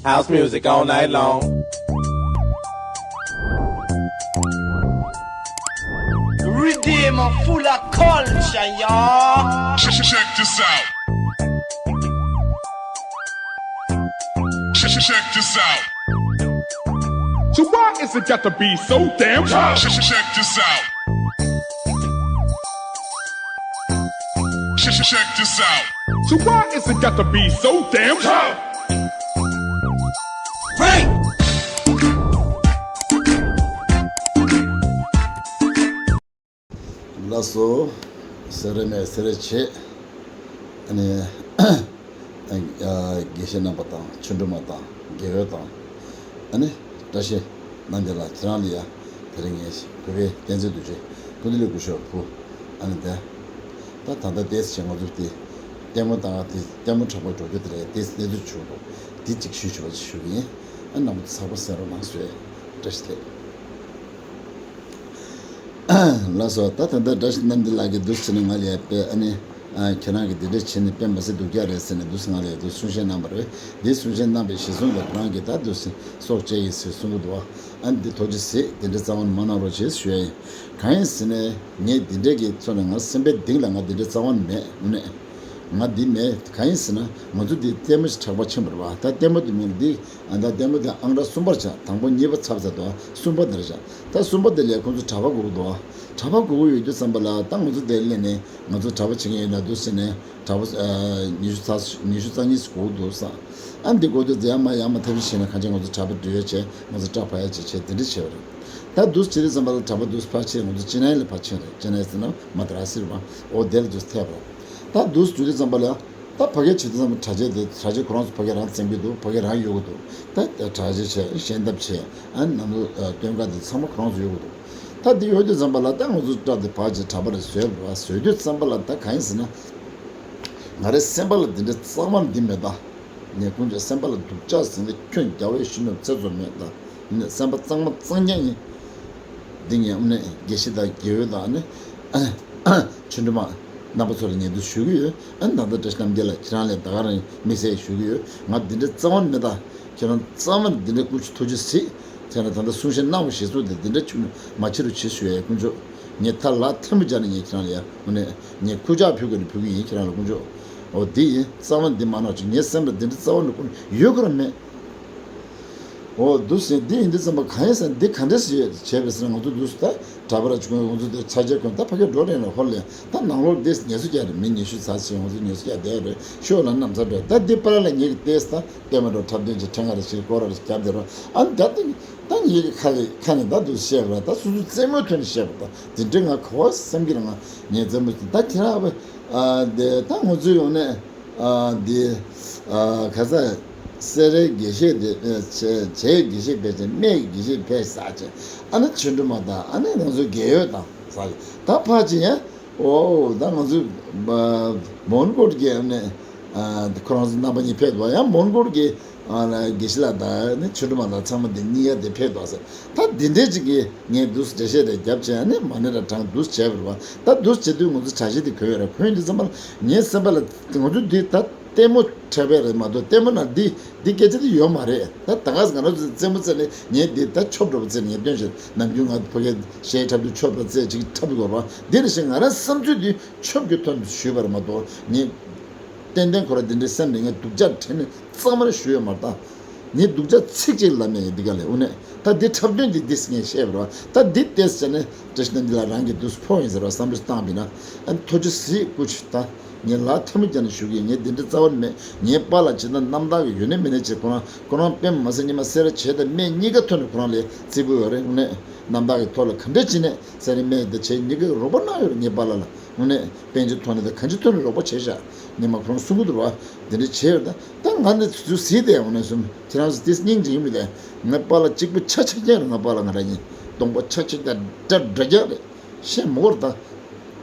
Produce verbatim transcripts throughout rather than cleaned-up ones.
House music all night long. Redeem full of culture, y'all. Check, check this out. Check, check this out. So why is it got to be so damn tough? Check, check this out. Check, check this out. So why is it got to be so damn tough? Break! ལགས་སོ། སེ་ར་མེད་སེ་ར་བྱེས། ཨ་ནི། དགེ་བཤེས་རྣམ་པ་དང་ཆོས་སྒྲོན་མ་དང་དགེ་འོས་དང་། ཨ་ནི། བཀྲ་ཤིས་རྣམ་རྒྱལ་ལགས་ཁྱེད་རང་ལ་ཡ། དེ་རིང་ངས་གུས་པས་བསྟན་འཛིན་རྡོ་རྗེ་སྐུ་མདུན་ལས་སྐུ་ཞབས་ཕུ། ཨ་ནི་དེ། ད་ད་ལྟ་ཏེས་ཆེ་ང་ཚོ་དེ། ལྟད་མོ་ལྟ་ག་དེ་ལྟད་མོ་དྲག་པོ་འགྲོ་རྒྱུ་དེ་རེད་ཏེས་གནས་ཚུལ་བྱུང་འདུག་དེ་གཅིག་ཞུ་ཞུ་བ་ཞིག་ཞུ་གི་ཡིན། ཨ་རྣམ་པ་ཚོ་ཚགས་པར་གསན་རོགས་གནང་ཞུ། བཀྲ་ཤིས་བདེ་ལེགས། ལགས་སོ། ད་ད་ལྟ་བཀྲ་ཤིས་རྣམ་རྒྱལ་ལགས་ཀྱིས་འདུག་ཟེར་ནས་ང་ལ་ཡ་དཔེ་ཨ་ནི། ཨ་ཁྱེད་རང་གིས་འདི་འདྲ་བྱས་ནས་དཔེ་མ་སྲིད་སྡུག་ཅག་རེད་ཟེར་ནས་འདུག་ཟེར་ང་ལ་ཡ་འདུག་གསུང་བཤད་གནང་བ་རེད། འདི་གསུང་བཤད་གནང་བའི་གཞི་བཟུང་ལ་ཁོ་རང་གིས་ད་འདུག་ཟེར་སྲོག་བཅད་ཡིན་ཟེར་གསུང་གི་འདུག་ཨ་ནི་འདི་ཐུགས་རྗེ་གཟིགས་འདི་འདྲ་རྩ་བ་ནས་མ་གནང་རོགས་བྱེད་ཞུ་ཡ་ཡིན། གང་ཡིན་ཟེར་ནས་ངས་འདི་འདྲ་གི་ཚོ་ནས་ང་སེམས་པའི་གཏིང་ལ་ང་འདི་འདྲ་རྩ་བ་ནས་མེད་ནས། ང་འདི་མེད་གང་ཡིན་ཟེར་ན་ང་ཚོ་འདི་ལྟད་མོ་ཞིག་དྲག་པ་ཕྱིན་པ་རེད་བ། ད་ལྟད་མོ་འདི་མིང་འདི། ཨ་ད་ལྟད་མོ་དེ་ཨང་གྲངས་གསུམ་པར་བཞག་དང་པོ་གཉིས་པ་ཚར་ཚར་འདུག་གསུམ་པ་འདིར་བཞག་ད་གསུམ་པ་དེ་ལས་ཁོང་ཚོ་གྲྭ་པ་སྒུག་འདུག་གྲྭ་པ་སྒུག་ཡོད་དུས་ཙམ་པ་ལ་ད་ང་ཚོ་དེར་སླེབས་ནས་ང་ཚོ་གྲྭ་པ་བྱེད་ཀྱི་ཡོད་ན་འདུག་ཟེར་ནས་གྲྭ་པ་ཉི་ཤུ་རྩ་ཉི་ཤུ་རྩ་གཉིས་སུ་སྒུག་འདུག་ས། ཨ་འདི་སྒུག་དུས་ཡར་མར་ཡར་མར་ཐབས་ཤེས་བྱས་ནས་གང་ཅི་ང་ཚོ་གྲྭ་པ་འགྲོ་ཡ་བྱས་ང་ཚོ་སྐྲ་ཕར་ཡ་བྱས་བྱས་དེ་འདྲ་བྱས་པ་རེད། ད་འདུག་བྱེད་དུས་ཙམ་པ་ལ་གྲྭ་པ་འདུག་ཕར་ཕྱིན་ང་ཚོ་ཅི་ནའི་ལ་ཕར་ཕྱིན་རེད། ཅི་ནའི་ཟེར་ན་མ་ད་ར་སི་རེད་པ། འོ་དེ་ལ་འདུག་ཐེབས་རེད། ད་འདུག་བྱེད་དུས་ཙམ་པ་ལ། ད་ཕ་གིར་བྱེད་དུས་ཙམ་པ་གྲྭ་ཆས་དེ་གྲྭ་ཆས་ཁོ་རང་ཚོ་ཕ་གིར་རང་བཙེམ་གྱི་འདུག་ཕ་གིར་རང་གཡོག་གི་འདུག་ད་གྲྭ་ཆས་བྱས་ཞལ་འདེབས་བྱས་ཨ་ནི་ནམ་ལོ་སྟོན་ཀ་དེ་ཚང་མ་ཁོ་རང་ཚོ་གཡོག་གི་འདུག་ད་དེ་ཡོད་དུས་ཙམ་པ་ལ་ད་ང་ཚོ་སྐྲ་དེ་ཕར་བྱས་གྲྭ་པ་རེ་བཟོས་པ་བཟོས་དུས་ཙམ་པ་ལ་ད་གང་ཡིན་ཟེར་ན། ང་རའི་སེམས་པ་ལ་འདི་འདྲ་གཙང་མ་འདི་མེད་ད། ངས་ཀུན་སྤྱོད་སེམས་པ་ལ་སྡུག་ཅག་ཟིན་ནས་ཁྱོད་རྒྱལ་བའི་ཤི་ནོར་ཚེ་ཚོ་མེད་ད། ཡིན་ནས་སེམས་པ་གཙང་མ་གཙང་རྐྱང་ཡིན། འདི་ངས་ཨ་ནི་དགེ་བཤེས་དང་དགེ་འོས་དང་ཨ་ནི། ཆོས་སྒྲོན་མ། རྣམ་པ་ཚོ་ལ་ངས་འདི་ཞུ་གི་ཡོད། ཨ་ནི་ད་ལྟ་བཀྲ་ཤིས་རྣམ་རྒྱལ་ལགས་ཁྱེད་རང་ལས་ད་ག་རང་དམིགས་བསལ་ཞུ་གི་ཡོད། ང་འདི་འདྲ་རྩ་བ་ནས་མེད་ད། ཁྱེད་རང་རྩ་བ་ནས་འདི་འདྲ་ཀུ་ཅི་ཐུགས་རྗེ་གཟིགས། ཁྱེད་རང་ད་ལྟ་གསུང་བཤད་གནང་བ་ཞེས་གསུངས་ཏེ་འདི་འདྲ་ཆུ་མ་ཕྱིར་རུ་བྱེད་ཞུ་ཡ་དཀོན་མཆོག་ངས་ཐ་ལ་ཐལ་མོ་སྦྱར་ནས་ངས་ཁྱེད་རང་ལ་ཡ་ངོ་ནས་ངས་ཁུ་ཅག་ཕུལ་དགོས་ནས་ཕུལ་གི་ཡིན་ཁྱེད་རང་ལ་དཀོན་མཆོག་འོ་འདི་ཡིན་རྩ་བ་འདི་མ་ནོར་ཅིག་ངའི་སེམས་ལ་འདི་འདྲ་རྩ་བ་ནས་ཀུན་ཡོད་ཁོ་རང་མེད། འོ་འདུག་ཟེར་འདི་ཡིན་འདི་ཙམ་པ་གང་ཡིན་ཟེར་འདི་ག་འདྲ་ཞིག་བྱས་པས་ཟེར་ན་ང་ཚོ་འདུག་ཟེར་ད་གྲྭ་པ་ར་ཅིག་ང་ཚོ་འདིར་ཚ་རྒྱ་ཀུན་ད་ཕ་གི་འགྲོ་རན་ལ་ཧོར་ལས་ད་ནང་ལོགས་འདི་ཉེས་གསོག་རྒྱག་རེད་མི་ཉི་ཤུ་ཚ་ཞིག་ང་ཚོ་ཉེས་གསོག་རྒྱག་བསྡད་རེད་ཤོག་ལ་གནམ་ས་འགྲོ་ད་འདི་པ་ལ་ལ་ངེད་ཀྱི་ལྟས་ད། ལྟད་མོ་འགྲོ་འཁྲབ་སྟོན་གྱི་ཕྲེང་བ་རེ་ཞིག་སྐོར་ར་རེ་རྒྱབ་དེ་རོ། ཨ་ནི་ད་ཏིང་ད་ངེད་ཀྱི་ཁ་ལས་ཁ་ནས་ད་དུ་བཤད་པ་ད་སོ་སོ་རྩེད་མོའི་ཐོག་ནས་བཤད་པ་ད་དེ་འདྲའི་ང་ག་བ་སེམས་ཀྱི་རང་ངས་རྩེད་མོ་ད་ཁྱེད་རང་ཨ་དེ་ད་ང་ཚོའི་ཡོང་ནས་ཨ་དེ་ཨ་ག་ས་སེ་རའི་དགེ་བཤེས་དེ་བྱེས་དགེ་བཤེས་ཕལ་ཆེར་སྨད་ཀྱི་དགེ་བཤེས་ཕལ་ཆེར་ཟག་ཆེ་ཨ་ནི་ཆོས་སྒྲོན་མ་དང་ཨ་ནི་ང་ཚོའི་དགེ་འོས་དང་ཟག་ད་ཕལ་ཆེར་ཡང་། ཨོ་ད་ང་ཚོས་མོན་གྷོ་གི་ཨ་ནི་ཁོ་རང་ཚོ་རྣམ་པ་གཉིས་ཕེབས་འདུག་ཡང་མོན་གྷོ་གི་དགེ་བཤེས་ལགས་དང་ནི་ཆོས་སྒྲོན་མ་ལགས་ཚང་མ་འདི་གཉིས་ཀ་འདི་ཕེབས་འདུག་ཟེར་ད་འདི་འདྲས་ཅིག་གིས་ངས་འདུག་འགྲེལ་བཤད་རེ་རྒྱབ་བྱས་ནི་མ་ཎི་ར་བགྲངས་འདུག་བྱས་པ་རེད་བ། ད་འདུག་བྱེད་དུས་ང་ཚོ་གྲྭ་ཆས་འདི་གོན་ཡོད་རེད། གོན་ཡོད་དུས་ཙམ་པ་ལ་ངའི་སེམས་པ་ལ་ང་ཚོ་འདི་ད་ལྟད་མོ་འཁྲབ་པ་རེད་མ་གཏོགས་ལྟད་མོ་ནང་འདི་འདི་སྐད་ཆ་འདི་ཡོད་མ་རེད། ད་ད་ག་ང་རང་ཚོ་རྩེད་མོ་རྩེ་ནས་ངས་འདི་ད་ཆོབ་འགྲོ་བ་རྩེ་ནས་ངས་སྟོན་བྱེད་ནམ་རྒྱུན་ང་ཕ་གིའི་གཞས་འཁྲབ་དུས་ཆོབ་ལ་རྩེ་ཅིག་འཁྲབ་དགོས་ར་འདི་རེ་ཞིག་ང་རང་བསམ་ཚུལ་འདི་ཆོབ་ཀྱི་ཐོག་ནས་ཞུས་པ་རེད་མ་གཏོགས་ངས་ཏན་ཏན་ཁོ་ར་འདི་འདྲའི་སེམས་ནས་ངས་སྡུག་ཅག་དྲན་ནས་གཙང་མ་རེ་ཞུས་ཡོད་མ་རེད་ད། ངས་སྡུག་ཅག་ཚིག་གཅིག་ལབ་མེད་ངས་འདི་ག་ལས་འུ་ནས་ད་འདི་འཁྲབ་སྟོན་འདི་འདི་ངས་བཤད་པ་རེད་བ། ད་འདི་ལྟས་བྱས་ནས་བཀྲ་ཤིས་རྣམ་རྒྱལ་ལགས་རང་གི་འདུག་ཕོ་ཡིན་ཟེར་བ་བསམ་བློ་བཏང་བ་ཡིན་ན་ཨ་ཐུགས་རྗེ་གཟིགས་སྐུ་མཁྱེན་ད། ངས་ལག་ཐལ་མོ་སྦྱར་ནས་ཞུ་གི་ཡིན། ངས་འདི་འདྲ་རྩ་བ་ནས་མེད། ངའི་པཱ་ལགས་ཇི་ལྟར་རྣམ་དག་གི་ཡོད་ནི་མེད་ནི་བྱས་ཁོ་རང་ཁོ་རང་དཔེ་མ་སྲིད་ཉི་མ་སེ་ར་བྱེས་དང་སྨད་གཉིས་ཀ་ཐོག་ནས་ཁོ་རང་ལ་བརྩི་བཀུར་ཡོད་རེད། དངོས་གནས་རྣམ་དག་གི་ཐོག་ལ་ག་འདྲ་བྱས་ནས་སེ་ར་སྨད་དང་བྱེས་གཉིས་ཀ་རོགས་པ་གནང་ཡོད་རེད། ངའི་པཱ་ལགས་ལ་དངོས་གནས་དཔལ་འབྱོར་ཐོག་ནས་དང་གང་ཅིའི་ཐོག་ནས་རོགས་པ་བྱས་ཤག་ཉི་མ་ཁོ་རང་གསུང་གི་འདུག་བ། འདི་འདྲ་བྱས་ཡོད་ད། ད་ང་ནི་དུས་ཚོད་ཟིན་ཏེ་འོ་ན་གསུམ་ཁྱེད་རང་ཚོ་དེ་སྙིང་རྗེ་ཡིན་མི་དེ། ངའི་པཱ་ལགས་གཅིག་པུ་ཆ་ཆ་རྐྱང་རེད། ངའི་པཱ་ལགས་ང་རང་ཡིན། གདོང་པ་ཆ་ཆ་རྐྱང་འདྲ་འདྲ་རྐྱང་རེད། ཤེས་མི་དགོས་རེད་ད།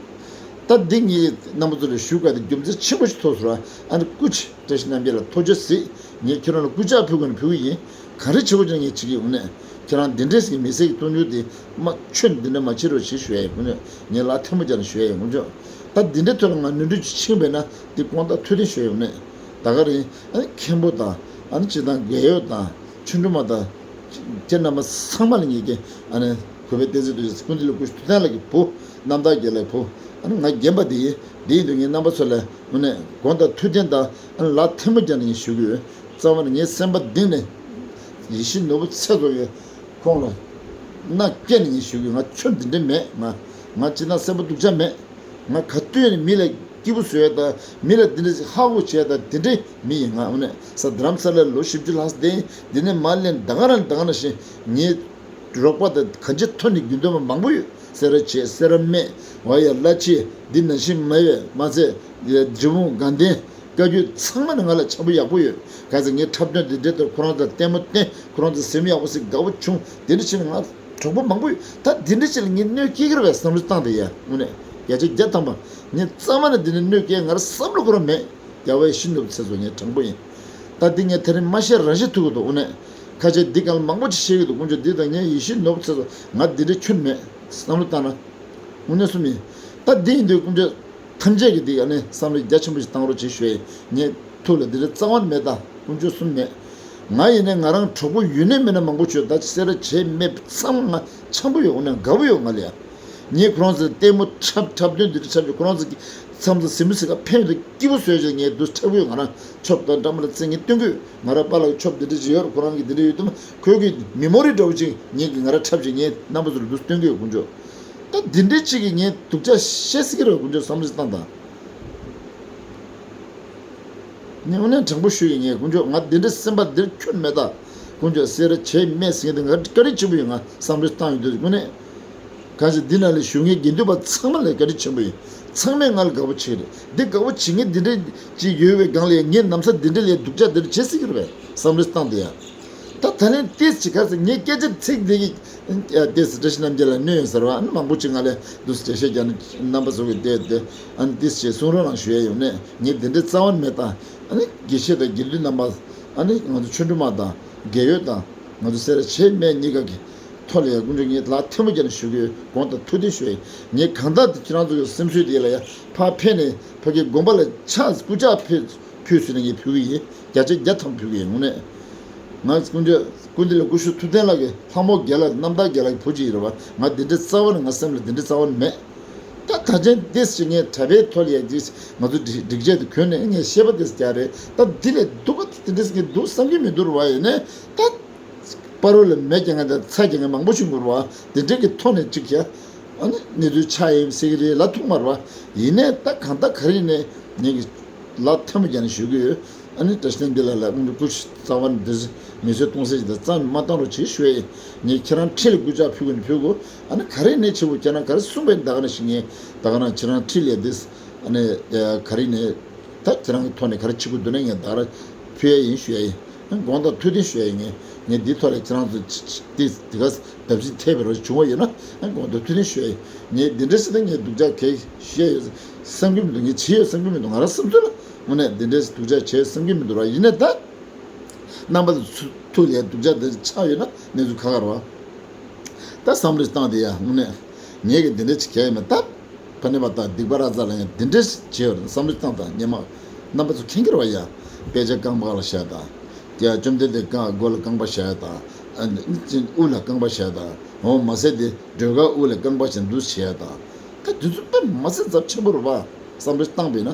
ད་འདི་ངས་རྣམ་པ་ཚོ་ལ་ཞུ་དགོས་དེ་རྒྱུ་མཚན་ཆེན་པོ་ཞིག་ཐོགས་སོང་ར། ཨ་ནི་སྐུ་མཁྱེན་བཀྲ་ཤིས་རྣམ་རྒྱལ་ལ་ཐུགས་རྗེ་གཟིགས། ངས་ཁྱེད་རང་ལ་སྐུ་ཕྱག་ཕུལ་དགོས་ན་ཕུལ་གི་ཡིན། ག་རེ་བྱེད་དགོས་ཀྱང་ངས་བྱེད་ཀྱི་ཡོད་ནས། ཁྱེད་རང་འདི་འདྲས་ཀྱི་མི་ཚེ་གི་གཏོང་རྒྱུ་དེ་མ་ཁྱོད་འདི་འདྲ་མ་བྱེད་རོགས་ཞེས་ཞུ་ཡ་ཡིན་དགོས་ནས་ངས་ལག་ཐལ་མོ་སྦྱར་ནས་ཞུ་ཡ་ཡིན་དགོས་ཀྱང་། ད་འདི་འདྲའི་ཐོག་ལ་ང་ནོར་འཁྲུལ་ཅིག་ཕྱིན་པས་ན་འདི་དགོངས་དག་ཐུགས་བདེན་ཞུ་ཡ་ཡིན་དགོས་ནས། ད་ག་རེད། ཨ་ནི་མཁན་པོ་དང་ ཨ་ནི་སྤྱིར་བཏང་རྒས་ཡོལ་དང་ཆུང་འབྲིང་མ་དང་ཁྱེད་རྣམ་པ་ཚང་མ་ལ་ངེད་ཀྱིས་ཨ་ནི་གུས་པའི་བསྟན་འཛིན་རྡོ་རྗེ་སྐུ་མདུན་ལ་སྐུ་ཞབས་ཐུབ་བསྟན་ལགས་ཀྱི་བུ་རྣམ་དག་རྒན་ལགས་བུ་ཨ་ནི་ང་རྒན་པ་དེ་ཡིན། དེ་ཡིན་དུས་ངས་རྣམ་པ་ཚོ་ལ་དངོས་གནས་དགོངས་དག་ཐུགས་བདེན་དང་ཨ་ནི་ལག་ཐལ་མོ་སྦྱར་ནས་ངས་ཞུ་གི་ཡོད། རྩ་བ་ནས་ངའི་སེམས་པ་གཏིང་ནས་ཡེ་ཤེས་ནོར་བུ་ཚེ་རྫོགས་ཀྱིས་ཁོང་ལ་མནའ་བསྐྱལ་ནས་ངས་ཞུ་གི་ཡོད། ང་ཁྱོད་འདི་འདྲ་མེད། ང་ང་སྤྱིར་བཏང་སེམས་པ་སྡུག་ཅག་མེད། ང་ག་དུས་ནས་མི་ལ་སྐྱིད་པོ་བཟོ་ཡ་དང་མི་ལ་འདི་འདྲ་ཞིག་ཧ་གོ་བྱེད་ཡ་དང་དེ་འདྲའི་མི་ཡིན། ང་དངོས་གནས་ས་རྡ་རམ་ས་ལར་ལོ་བཞི་བཅུ་ལྷག་ཙམ་བསྡད། འདི་ནས་མར་སླེབས་ད་ག་རང་ད་ག་ནང་བཞིན་ངའི་རོགས་པ་དང་གང་ཅི་ཐོན་ནས་རྒྱུན་གཏན་མ་མང་པོ་ཡོད། སེ་ར་བྱེས་སེ་ར་སྨད་ཝ་ཡ་བླ་ཆེ་འདི་ནང་བཞིན་མ་ཡོད་མ་ཚད་འབྲས་སྤུངས་དགའ་ལྡན་བཀའ་བརྒྱུད་ཚང་མ་ནས་ང་ལ་འཆམ་པོ་ཡག་པོ་ཡོད། ག་ཚོད་ངའི་འཁྲབ་སྟོན་འདི་འདྲའི་ཐོག་ཁོ་རང་ཚོ་ལྟད་མོ་བསྟན། ཁོ་རང་ཚོ་སེམས་ཡག་པོ་ཞིག་དགའ་པོ་བྱུང་། དེ་འདྲ་བྱས་ནས་ང་གྲོགས་པོ་མང་པོ་ཡོད། ད་འདི་འདྲ་ཞིག་ལ་ངས་གནོད་སྐྱེལ་གྱི་རེད་པས་བསམ་བློ་བཏང་དེ་ཡ་དངོས་གནས་བརྒྱ་ཆ་བརྒྱ་ཐམ་པ་ངས་རྩ་བ་ནས་འདི་འདྲ་གནོད་སྐྱེལ་ང་རང་བསམ་བློ་ཁོ་རང་མེད། རྒྱལ་བ་ཡེ་ཤེས་ནོར་བུ་ཚེ་རྫོགས་ངའི་དྲང་པོ་ཡིན། ད་འདི་ངས་དེ་རིང་མ་བཤད་རང་བཤད་ཐུབ་ཀྱི་འདུག་དངོས་གནས་ཁ་ཆེ་འདི་གང་ལ་མང་པོ་ཅིག་བཤད་ཀྱི་འདུག་དཀོན་མཆོག་འདི་དང་ངའི་ཡེ་ཤེས་ནོར་བུ་ཚེ་རྫོགས་ང་འདི་འདྲ་ཁྱོན་མེད་བསམ་བློ་བཏང་ན། དངོས་གནས་སུ་མིན། ད་འདི་ཡིན་དུས་དཀོན་མཆོག་ཐམས་ཅད་ཀྱིས་འདི་ཨ་ནི་བསམ་བློ་རྒྱ་ཆེན་པོ་ཞིག་བཏང་རོགས་བྱེད་ཞུ་ཡ་ཡིན། ངས་ཐུགས་ལ་འདི་འདྲ་རྩ་བ་ནས་མེད། ད་དཀོན་མཆོག་གསུམ་མེད། ང་ཡིན་ནའི་ང་རང་གྲོགས་པོ་ཡོད་ནའི་མེད་ན་མང་པོ་བྱོས། ད་སེ་ར་བྱེས་སྨད་ཚང་མ་ང་འཆམ་པོ་ཡོད། འོ་ན་དགའ་པོ་ཡོད་ང་ལ་ཡ། ངས་ཁོ་རང་ཚོ་ལྟད་མོ་འཁྲབ་འཁྲབ་སྟོན་འདི་འདྲ་འཁྲབ་ཀྱི་ཁོ་རང་ཚོ་གི་མཚམས་སུ་ཟིན་མི་ཟིན་ག་ཕན་ཡོད་དུ་སྐྱིད་པོ་བཟོས་བྱས་ངས་འདུག་འཁྲབ་ཀྱི་ཡོད། ང་རང་ཆོབ་དང་འདྲ་མ་ལ་རྩེ་ངས་སྟོན་གི་ཡོད། ང་རང་པཱ་ལགས་ཆོབ་འདི་འདྲ་ཅིག་ཡོད་རེད། ཁོ་རང་གི་འདི་འདྲ་ཡོད་དུ་མ་ཁོས་གི་མི་མོ་རི་འདྲ་བོ་ཅིག་ངས་གི་ང་རང་འཁྲབ་བྱས་ངས་རྣམ་པ་ཚོར་འདུག་སྟོན་གི་ཡོད་དཀོན་མཆོག་ད་འདི་འདྲའི་ཅིག་གིས་ངས་སྡུག་ཅག་བཤད་སྲིད་ཀྱི་རེད་དཀོན་མཆོག་བསམ་བློ་བཏང་དང་། ངས་དངོས་གནས་དྲང་པོ་ཞུ་ཡིན། ངས་དཀོན་མཆོག་ང་འདི་འདྲའི་སེམས་པ་འདིར་ཁྱོན་མེད་ད། དཀོན་མཆོག་སེ་ར་བྱེས་སྨད་ཟེར་མཁན་དེ་ང་བཀའ་དྲིན་ཆེན་པོ་ཡིན། ང་བསམ་བློ་བཏང་ཡོང་དུས་དངོས་གནས། གང་ཞིག་འདི་ནང་ལ་བཞུགས་མཁན་དགེ་འདུན་པ་ཚང་མ་ལ་བཀའ་དྲིན་ཆེན་པོ་ཡིན། ཚང་མས་ང་ལ་དགའ་པོ་བྱེད་ཀྱི་རེད། འདི་དགའ་པོ་བྱེད་མཁན་འདི་འདྲའི་ཅིག་ཡོད་པའི་སྒང་ལ་ཡང་ངས་ནམ་ས་འདི་འདྲ་ལས་སྡུག་ཅག་འདི་འདྲ་བྱེད་སྲིད་ཀྱི་རེད་པས་བསམ་བློ་བཏང་དེ་ཡང་། ད་ད་ལན་ཏིས་ཅི་ག་ཟེར་ངའི་སྐད་ཆ་ཚིག་འདི་གི་ཏིས་བཀྲ་ཤིས་རྣམ་རྒྱལ་ལ་གནོད་ཡོད་ཟེར་བ་ཨ་ནི་མང་པོ་ཅིག་ང་ལ་འདུག་འགྲེལ་བཤད་རྒྱག་ནི་རྣམ་པ་ཚོ་གི་བལྟས་ཏེ་ཨ་ནི་ཏིས་ཅི་གསུང་རོགས་གནང་ཞུ་ཡ་ཡོང་ནས་ངས་འདི་འདྲའི་རྩ་བ་ནས་མེད་ད། ཨ་ནི་དགེ་བཤེས་དང་དགེ་འདུན་རྣམ་པ་ཨ་ནི་ང་ཚོ་ཆོས་སྒྲོན་མ་དང་རྒས་ཡོལ་དང་ང་ཚོ་སེ་ར་བྱེས་སྨད་གཉིས་ཀ་གི་ཐོག་ལ་ཡ་དཀོན་མཆོག་ངས་ལག་ཐལ་མོ་སྦྱར་ནས་ཞུ་གི་ཡོད། དགོངས་དག་ཐུགས་བདེན་ཞུ་ཡ་ཡིན། ངས་གང་ལྟར་དུ་ཁྱེད་རང་ཚོ་གི་སེམས་གསོ་དེ་ལ་ཡ་ཕར་ཕེབས་ནས་ཕ་གི་དགོན་པ་ལ་ཕྱག་སྐུ་ཕྱག་ཕུལ། ཕུལ་ཟེར་ནས་ངས་ཕུལ་གི་ཡིན། བརྒྱ་ཆ་བརྒྱ་ཐམ་ཕུལ་གི་ཡིན། དངོས་གནས། ང་སྐུ་མདུན་སྐུ་མདུན་ལ་སྐུ་ཞབས་ཐུབ་བསྟན་ལགས་ཀྱི་ལྷ་མོ་རྒན་ལགས་རྣམ་དག་རྒན་ལགས་ཀྱི་བུ་གཅིག་ཡིན་རེད་བ། ང་འདི་འདྲའི་རྩ་བ་ནས་ང་སེམས་ལ་འདི་འདྲའི་རྩ་བ་ནས་མེད། ད་ད་ཆེན་ཏིས་ཅི་ངས་གྲྭ་པའི་ཐོག་ལ་ཡ་ཏིས་ང་ཚོ་སྒྲིག་སྒྲིག་ཆས་དེ་གོན་ནས་ངས་བཤད་པ་ཏིས་རྒྱག་རེད། ད་འདི་ལས་སྡུག་ག་དེ་འདྲས་ཀྱི་འདུག་བསམ་གྱི་མི་འདུག་རེད་བ། ཡིན་ནའི་ད། པ་རོ་ལ་མེ་རྒྱག་མཁན་དང་ཚྭ་རྒྱག་མཁན་མང་པོ་ཞིག་འགོར་བ། དེ་འདྲས་ཀྱི་ཐོག་ནས་གཅིག་ཀྱང་། ཨ་ནི་གནས་ཚུལ་ཆགས་ཡིན་ཟེར་གྱི་རེད་ལབ་ཐུབ་མ་རེད་བ། ཡིན་ནའི་ད་གང་ལྟར་ག་རེ་ཡིན་ནའི་ངེད་ཀྱི་ལག་ཐལ་མོ་སྦྱར་ནས་ཞུ་གི་ཡོད། ཨ་ནི་བཀྲ་ཤིས་བསྟན་འཛིན་ལགས་ལ་དངོས་གནས་སྐུ་རྩ་བ་ནས་འདིར་མི་གསོད་གཏོང་སེམས་ཞིག་དང་རྩ་ནས་མ་བཏང་རོགས་བྱེད་ཞུ་ཡ་ཡིན། ངས་ཁྱེད་རང་འཁྲིས་ལ་སྐུ་ཕྱག་ཕུལ་དགོས་ན་ཕུལ་དགོས། ཨ་ནི་ག་རེ་ཡིན་ནའི་བྱེད་དགོས། ཁྱེད་རང་ག་རེ་གསུངས་པ་ཡིན་ད་ག་ནང་བཞིན་ངས་ད་ག་རང་ཁྱེད་རང་འཁྲིས་ལ་འདིར་ཨ་ནི་ག་རེ་ཡིན་ནའི། ད་ཁྱེད་རང་གི་ཐོག་ནས་ག་རེ་བྱེད་དགོས་འདུག་ན་ངས་ད་ར་ཕུལ་ཡ་ཡིན་ཞུ་ཡ་ཡིན། དགོངས་དག་ཐུགས་བདེན་ཞུ་ཡ་ཡིན། ངས་ངས་འདིའི་ཐོག་ལ་ཁྱེད་རང་ཚོ་ཅི་ཅི་དེ་དེ་ག་བརྡབ་གསིག་ཐེབས་པའི་རོ་བྱུང་བ་ཡོད་ན་དགོངས་དག་ཐུགས་བདེན་ཞུ་ཡ་ཡིན། ངས་འདི་འདྲ་ཞིག་ད་ངས་སྡུག་ཅག་གས་ཞུ་ཡ་ཡོད་བསམ་གྱི་མི་འདུག་ངས་བྱེད་ཡོད་བསམ་གྱི་མི་འདུག་ང་རང་བསམ་ཚུལ་ལ་དངོས་གནས་འདི་འདྲ་སྡུག་ཅག་བྱས་བསམ་གྱི་མི་འདུག་ར། ཡིན་ནའི་ད་རྣམ་པ་ཚོ་ཐུགས་ལ་སྡུག་ཅག་འདི་ཆགས་ཡོད་ན་གནས་ཚུལ་ཁག་ཁག་རེད་བ། ད་བསམ་བློ་བཏང་དེ་ཡ་དངོས་གནས་ངས་གི་འདི་འདྲ་ཅིག་གས་ཡིན་མེད་ད། ཕ་ནི་བ་དང་སྡིག་པ་ར་ཙ་ལ་ཡང་འདི་འདྲས་བྱེད་ཡོད་རེད་བསམ་བློ་བཏང་དང་སྙན་མ། རྣམ་པ་ཚོ་མཁྱེན་གྱི་རེད་བ་ཡ། དཔེ་ཆ་རྐང་པ་ལ་བཞག་དང་། ཡ་བཅོམ་ལྡན་འདས་རྐང་མགོ་ལ་རྐང་པ་བཞག་དང་། ཨ་ནི་དབུ་ལ་རྐང་པ་བཞག་དང་། འོ་མ་ཟད་དེ་སྒྲོལ་དཀར་དབུ་ལ་རྐང་པ་བཞག་འདུག་བྱེད་ཡ་དང་། ད་དུས་ཚོད་དཔེ་མ་སྲིད་ཚབས་ཆེན་པོ་རེད་བ། བསམ་བློ་བཏང་པས་ན།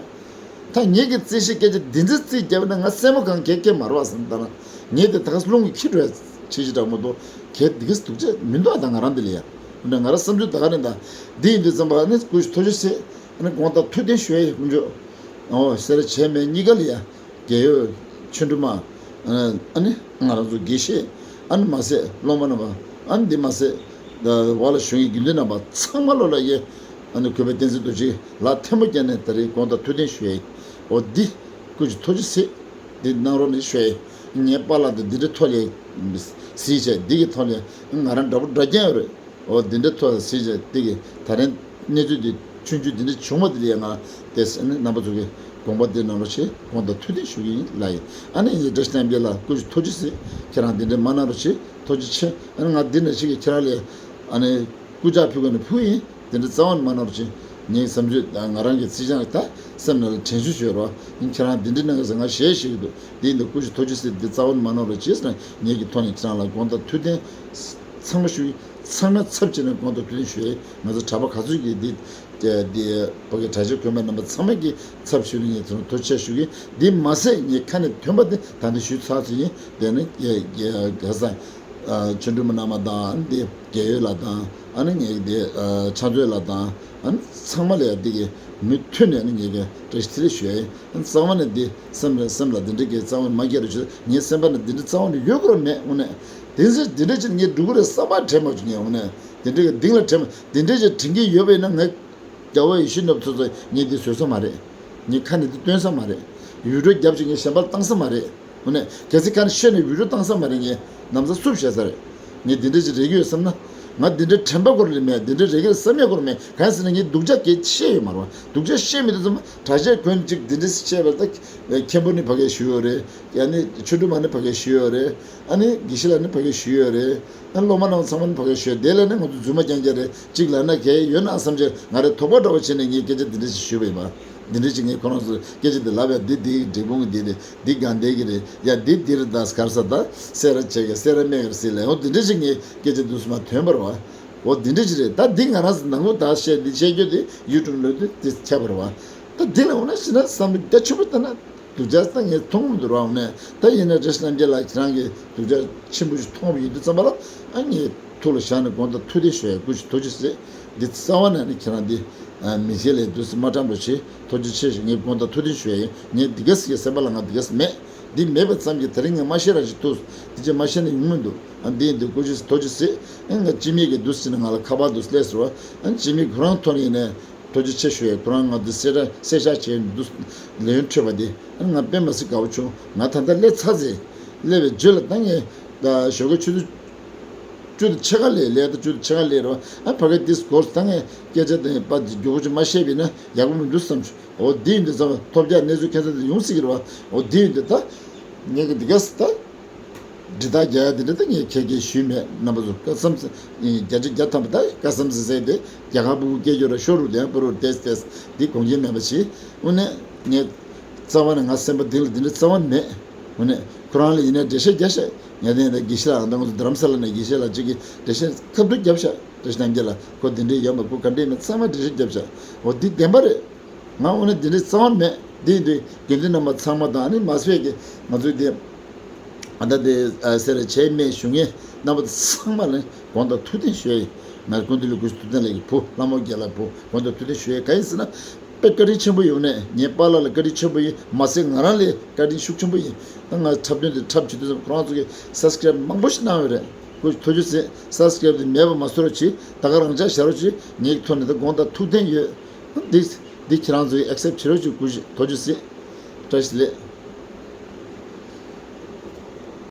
ད་ངེད་ཀྱི་རྩིས་གཞི་སྐད་ཆ་འདི་འདྲ་རྩིས་རྒྱབ་ན་ང་སེམས་པ་གང་གས་སྐད་མ་རེད་བ་བསམ་ད་ན། ངེད་དེ་ད་ག་རླུང་གི་ཁྱི་འགྲོ་ཡ་ཆེ་ཆེ་དྲག་མོ་འདུག་གས་འདི་གས་སྡུག་ཅག་མི་འདུག་ཨ་ད་ང་རང་འདི་ལ་ཡ། འདྲ་ང་རང་བསམ་ཚུལ་ད་ག་རེ་འདའ། འདི་ཡིན་དུས་ཙམ་པ་ནི་སྐུ་ཞབས་ཐུགས་རྗེ་ཆེ། ཨ་ནི་དགོངས་དག་ཐུགས་བདེན་ཞུ་ཡ་ཡིན་དཀོན་མཆོག་ཨོ་སེ་ར་བྱེས་སྨད་གཉིས་ཀ་ལ་ཡ། རྒས་ཡོལ་ཆོས་སྒྲོན་མ། ཨ་ནི་ང་རང་ཚོ་དགེ་བཤེས། ཨ་ནི་མ་ཟད་སློབ་མ་རྣམ་པ། ཨ་ནི་འདི་མ་ཟད། འོག་ལ་བཞུགས་མཁན་དགེ་འདུན་རྣམ་པ་ཚང་མ་ལོ་ལ་ཡ། ཨ་ནི་གུས་པ་བསྟན་འཛིན་རྡོ་རྗེ་ལག་ཐལ་མོ་བརྒྱབ་ནས་ད་རེས་དགོངས་དག་ཐུགས་བདེན་ཞུ་ཡ་ཡིན། ཨོ་འདི། སྐུ་མཁྱེན་ཐུགས་རྗེ་ཆེ། འདི་གནང་རོགས་གནང་ཞུ་ཡ་ཡིན། ངའི་པཱ་ལགས་དང་འདི་འདྲའི་ཐོག་ལ་གཟིགས་བྱས་འདི་གི་ཐོག་ལ་ང་རང་འདྲ་པོ་འདྲ་རྐྱང་ཡོད་རེད། འོ་འདི་འདྲའི་ཐོག་ལ་གཟིགས་བྱས་འདི་གི་ད་རིང་གནས་ཚུལ་འདི་ཆུང་ཆུང་འདི་འདྲ་བྱུང་བ་འདི་ལ་ཡང་ང་དེ་ཨ་ནི་རྣམ་པ་ཚོ་གི་དགོངས་པ་འདི་གནང་རོགས་བྱེད། དགོངས་དག་ཐུགས་བདེན་ཞུ་གི་ཡིན་ལགས་ཡིན། ཨ་ནི་ཡིན་བཀྲ་ཤིས་རྣམ་རྒྱལ་ལགས་སྐུ་མཁྱེན་ཐུགས་རྗེ་ཆེ། ཁྱེད་རང་འདི་འདྲ་མ་གནང་རོགས་བྱེད། ཐུགས་རྗེ་ཆེ། ཨ་ནི་ང་འདི་ནས་ཞིག་གི་ཁྱེད་རང་ལ་ཨ་ནི་སྐུ་ཕྱག་ཕུལ་གི་ནི་ཕུལ་ཡིན། དེ་འདྲ་རྩ་བ་ནས་མ་གནང་རོགས་བྱེད། ངའི་བསམ་ཚུལ་དང་ང་རང་གི་རྩིས་ཆང་ད་སེམས་ནང་ལ་དྲན་གཞི་ཞུ་རོགས། ཁྱེད་རང་འདི་འདྲི་གནང་གི་ཟེར་ང་ཞེས་ཞུ་གི་འདུག་འདི་ཡིན་དུ་སྐུ་ཞུ་ཐུགས་རྗེ་ཟེར་འདི་རྩ་བ་ནས་མ་གནང་རོགས་བྱས་ཟེར་ན་ངེད་ཀྱི་ཐོག་ནས་ཁྱེད་རང་ལ་དགོངས་དག་ཐུགས་བདེན་ཚང་མ་ཞུ་ཡི། ཚང་མ་ཚབ་བྱས་ནས་དགོངས་དག་ཐུགས་བདེན་ཞུ་ཡི། ང་ཚོ་གྲྭ་པ་ག་ཚོད་ཀྱིས་འདི་འདི་ཕ་གི་གྲྭ་ཆས་གོན་པ་རྣམ་པ་ཚང་མ་གིས་ཚབ་ཞུ་ནས་ངས་ཚོ་ཐུགས་རྗེ་ཆེ་ཞུ་གི། འདི་མ་ཟད་ངས་ཁ་ནས་ཐོན་པ་དེ་ད་ནི་ཞུས་ཚར་ཚོད་ཡིན། དེ་ནི་རྒྱལ་རྒྱལ་རྒྱལ་ས། ཆོས་སྒྲོན་མ་རྣམ་པ་དང་འདི་རྒྱལ་ཡོད་ལགས་དང་ཨ་ནི་ངེད་འདི་ཕྱག་མཛོད་ལགས་དང་ཨ་ནི་ཚང་མ་ལ་ཡང་འདི་གི་མུ་མཐུད་ནས་ཨ་ནི་ངེད་ཀྱི་བཀྲ་ཤིས་བདེ་ལེགས་ཞུ་ཡ་ཡིན། ཨ་ནི་རྩ་བ་ནས་འདི་སེམས་ལ་སེམས་ལ་འདི་འདྲ་གི་རྩ་བ་ནས་མ་སྐྱེ་རུ་ཆུ་ངའི་སེམས་པ་ནས་འདི་འདྲ་རྩ་བ་ནས་ཡོད་དགོས་མེད། དངོས་གནས་དེ་ཚེ་འདི་འདྲ་ཅིག་ངས་སྒྲུབ་གི་རེད་བསམ་པ་དྲན་མ་བྱུང་ངས། དངོས་གནས་དེ་འདྲ་གི་གདིང་ལ་དྲན་མ་འདི་འདྲ་ཅིག་དྲན་གི་ཡོད་པ་ཡིན་ན་ངས། རྒྱལ་བ་ཡེ་ཤེས་ནོར་བུ་ཚོ་ཚོ་ངས་འདི་བཟོས་ས་མ་རེད། ངས་ཁ་ནས་འདི་སྟོན་ས་མ་རེད། ཡུལ་གྲུ་རྒྱབ་ཅིག་ངས་གཞན་པར་བཏང་ས་མ་རེད། དངོས་གནས་གལ་སྲིད་ཁ་ནས་ཤོད་ནས་ཡུལ་གྲུ་བཏང་ས་མ་རེད། ངས་ནམ་ས་སུབ་བྱས་ས་རེད། ངས་འདི་འདྲ་ཅིག་རེག་གི་ཡོད་བསམ་ན། ང་འདི་འདྲ་དྲན་པ་སྐོར་ལས་མེད། འདི་འདྲ་རེག་གི་རེད་བསམ་ཡ་སྐོར་མེད། གང་ཡིན་ཟེར་ན་ངས་སྡུག་ཅག་གས་བཤད་ཡོད་མ་རེད་བ། སྡུག་ཅག་བཤད་མི་འདུག་བསམ་ན་གྲྭ་ཆས་གོན་ཅིག་འདི་འདྲ་བཤད་པ་ད་མཁན་པོ་ནི་ཕ་གིར་བཞུགས་ཡོད་རེད། ཡ་ནི་ཆོས་སྒྲོན་མ་ནི་ཕ་གིར་བཞུགས་ཡོད་རེད། ཨ་ནི་དགེ་བཤེས་ལགས་ནི་ཕ་གིར་བཞུགས་ཡོད་རེད། ཨ་ནི་སློབ་མ་རྣམས་ཚང་མ་ནི་ཕ་གིར་བཞུགས་ཡོད། དེ་ལས་ནི་ང་ཚོ་རྫུན་མ་རྐྱང་རྐྱང་རེད། གཅིག་ལབ་ན་གལ་ཡོད་ན་བསམ་བྱས་ང་རེ་དོགས་པ་འདྲ་བོ་བྱས་ནས་ངས་སྐད་ཆ་འདི་འདྲ་ཞིག་ཞུས་པ་ཡིན་པ། འདི་འདྲ་ཞིག་ངས་ཁོ་རང་ཚོར་སྐད་ཆ་འདི་ལབ་ཡ་འདི་འདི་འབྲས་སྤུངས་འདི་རེད། འདི་དགའ་ལྡན་གྱི་རེད། ཡ་འདི་འདི་རེད། ད་གར་ས་ད་སེ་ར་བྱེད་གི་སེ་ར་སྨད་གི་སི་ལས་འོ་འདི་འདྲ་ཞིག་ངས་སྐད་ཆ་འདུག་སེ་མ་ཐོན་པ་རེད་བ། འོ་འདི་འདྲ་ཞིག་རེད། ད་འདི་ང་རང་ཚོ་ནང་ལོགས་ད་བཤད་འདི་བཤད་རྒྱུ་འདི་ཡུ་ཊུབ་ལོས་འདི་འདི་ཁྱབ་པ་རེད་བ། ད་འདི་ལ་འོ་ན་ཤི་ན་བསམ་བློ་རྒྱ་ཆེན་པོ་བཏང་ན། སྡུག་ཅག་ད་ངས་མཐོང་མི་འདུག་ར། འོ་ནས་ད་ཡིན་ན་བཀྲ་ཤིས་རྣམ་རྒྱལ་ལགས་ཁྱེད་རང་གིས་སྡུག་ཅག་ཆེན་པོ་ཞིག་མཐོང་བ་ཡིན་དུས་ཙམ་པ་ལ་ཨ་ངས་ཐུགས་ལ་བཞག་ནས་དགོངས་དག་ཐུགས་བདེ་ཞུ་ཡ་སྐུ་མཁྱེན་ཐུགས་རྗེ་ཆེ། འདི་རྩ་བ་ནས་ནི་ཁྱེད་རང་འདི་མི་ཚེ་ལས་དུས་སུ་མ་དྲང་པོ་བྱེད་ཐུགས་རྗེ་ཆེ་ཞུ། ངས་དགོངས་དག་ཐུགས་བདེ་ཞུ་ཡ་ཡིན། ངས་འདི་ག་ཟེར་གྱི་སེམས་པ་ལ་ང་འདི་ག་ཟེར་མེད། འདི་མེད་པ་ཙམ་གྱིས་དེ་རིང་ངས་མ་ཤེས་ར་ཞིག་ཐུག་འདི་ཅི་མ་ཤེས་ན་ཡོང་མི་འདུག་ཨ་འདི་ཡིན་དུས་སྐུ་མཁྱེན་ཐུགས་རྗེ་ཆེ། ཨ་ང་སྤྱི་མི་གི་འདུག་ཟེར་ན་ང་ལ་ཁ་པར་འདུག་སླེབས་ཟེར་བ། ཨ་སྤྱི་མི་ཁོ་རང་ཐོག་ནས་ཡིན་ནས། ཐུགས་རྗེ་ཆེ་ཞུ་ཡས། ཁོ་རང་ང་ཚོ་གསལ་བསྒྲགས་གསལ་བསྒྲགས་བྱས་འདུག་ལན་འཕྲོད་པ་དེ་ང་དཔེ་མ་སྲིད་དགའ་བོ་བྱུང་། ང་ད་ལྟ་སླེབས་ཚར་ཟེར། སླེབས་པའི་རྗེས་ལ་ད་ངས་ད་ཞོགས་ཀས་ཆུ་ཚོད་བཅུ་དང་ཕྱེད་ཀ་སླེབས། ལས་ད་བཅུ་དང་ཕྱེད་ཀ་སླེབས་རེད་བ། ཨ་ཕ་གི་དེ་སྐོར་ད་ངས་སྐད་ཆ་དེ་པ་མགྱོགས་པོ་ཅིག་མ་བཤད་པ་ཡིན་ན་ཡག་པོ་མི་འདུག་བསམ་བྱུང་། འོ་དེ་ཡིན་དུས་ཙམ་ཐོབ་རྒྱག་གནས་ཚུལ་ཁྱད་མཚར་དེ་ཡོང་སྲིད་ཀྱི་རེད་བ། འོ་དེ་ཡིན་དུས་ད་ངས་གི་འདི་ག་ད། འདྲི་རྟགས་རྒྱག་ཡ་དེ་འདྲ་ད་ངས་ཁྱེད་ཀྱིས་ཞུས་མེད། རྣམ་པ་ཚོ་བཀའ་གསུམ་ཟེར་ཡིན། བརྒྱ་ཆ་བརྒྱ་ཐམ་པ་ད་བཀའ་གསུམ་ཟེར་ཟེར་ཏེ་རྒྱ་གར་ཕྲུ་གུ་སྐད་རྒྱུ་ར་ཤོར་རུ་དེ་ཡང་པུ་རུ་ཏེས་ཏེས་འདི་དགོངས་འགལ་མེད་པ་བྱེད། དངོས་གནས་ངས་རྩ་བ་ནས་ང་སེམས་པ་གཏིང་ལ་འདི་འདྲ་རྩ་བ་ནས་མེད། དངོས་གནས་ཁོ་རང་ལ་ཡིན་ན་འགྲེལ་བཤད་རྒྱག་ཤག་ངས་དེ་ཡིན་ད་དགེ་བཤེས་ལགས་ད་ང་ཚོ་རྡ་རམ་ས་ལ་ནས་དགེ་བཤེས་ལགས་གཅིག་གིས་འགྲེལ་བཤད་ཁ་ཐུག་བརྒྱབ་ཤག་བཀྲ་ཤིས་རྣམ་རྒྱལ་ལགས་ཁོ་འདི་འདྲས་ཡོད་མ་ཁོ་ག་འདྲས་མེད་ཚང་མ་འགྲེལ་བཤད་བརྒྱབ་ཤག་འོ་འདི་བདེན་པ་རེད། ང་འོ་ན་འདི་འདྲའི་རྩ་བ་མེད། འདི་འདི་དགེ་འདུན་རྣམ་པ་ཚང་མ་དང་ཨ་ནི་མ་ཟད་ཀྱི་ང་ཚོའི་འདི་ཨ་ད་འདི་ཨ་སེ་ར་བྱེས་སྨད་བཞུགས་མཁན་རྣམ་པ་ཚང་མ་ལ་དགོངས་དག་ཐུགས་བདེན་ཞུ་ཡ་ཡིན། ང་ཀུན་འདུས་ལ་སྐུ་ཞབས་ཐུབ་བསྟན་ལགས་ཀྱི་བུ་ལྷ་མོ་རྒྱལ་ལགས་བུ་དགོངས་དག་ཐུགས་བདེན་ཞུ་ཡ་ཡིན། གང་ཡིན་ཟེར་ན་དཔེ་བཀའ་དྲིན་ཆེན་པོ་ཡོང་ནས་ངའི་པཱ་ལགས་ལ་བཀའ་དྲིན་ཆེན་པོ་ཡིན་མ་ཟད་ང་རང་ལ་བཀའ་དྲིན་ཤུགས་ཆེན་པོ་ཡིན། ད་ང་འཁྲབ་སྟོན་འདི་འཁྲབ་བྱེད་དུས་ཙམ་ཁོ་རང་ཚོ་གིས་སབ་སི་ཀེ་རེབ་མང་པོ་ཞིག་གནང་ཡོད་རེད། སྐུ་ཞབས་ཐུགས་རྗེ་ཆེ། སབ་སི་ཀེ་རེབ་འདི་མེད་པ་མ་བཟོ་རོགས་གྱིས། ད་ག་རང་འཇགས་བཞག་རོགས་གྱིས། ངའི་ཐོག་ནས་ད་དགོངས་དག་ཐུགས་བདེན་ཡོད། འདི་འདི་ཁྱེད་རང་ཚོས་ཨེག་སེབ་བྱེད་རོགས་གྱིས། སྐུ་ཞབས་ཐུགས་རྗེ་ཆེ། བཀྲ་ཤིས་བདེ་ལེགས།